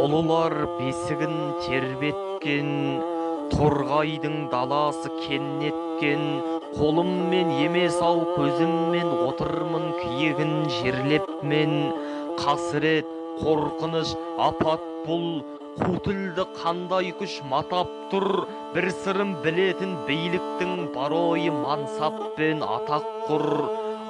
Ұлылар бесігін тербеткен, торғайдың даласы кеннеткен, қолыммен емес ау көзіммен отырмын киігін жерлеп мен. Қасірет, қорқыныш, апат бұл, қу тілді қандай күш матап тұр, бір сырын білетін биліктің бар ойы мансап пен атақ құр.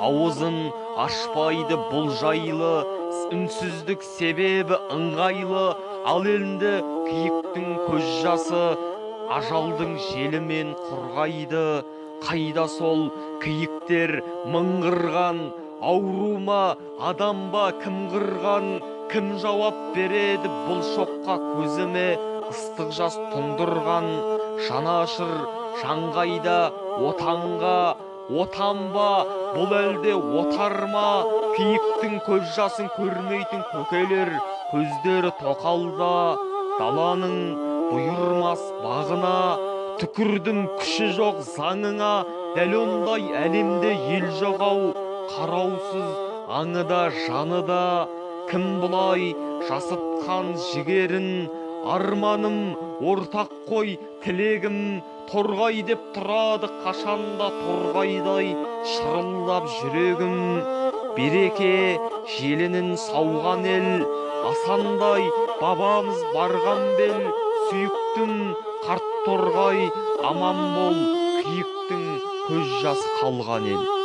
Ауызын ашпайды бұл жайлы, үнсіздік себебі ыңғайлы, ал енді киіктің көз жасы ажалдың желімен құрғайды. Қайда сол киіктер мыңғырған, ауру ма, адам ба, кім қырған, кім жауап береді бұл шоққа көзіме ыстық жас тұндырған. Жанашыр жанғайда отанға, отан ба, бұл әлде отар ма? Киіктің көз жасын көрмейтін көкелер көздері тоқалда, даланың бұйырмас бағына, түкірдім күші жоқ заңыңа, дәл ондай әлемде ел жоқ ау, қараусыз аңы да жаны да. Кім бұлай жасытқан жігерін, арманым ортақ қой тілегім, торғай деп тұрады қашанда торғайдай шырылдап жүрегім. Береке желінін сауған ел, Асандай бабамыз барған бел, сүйіктім қарт торғай, аман бол, киіктің көз жасы қалған ел.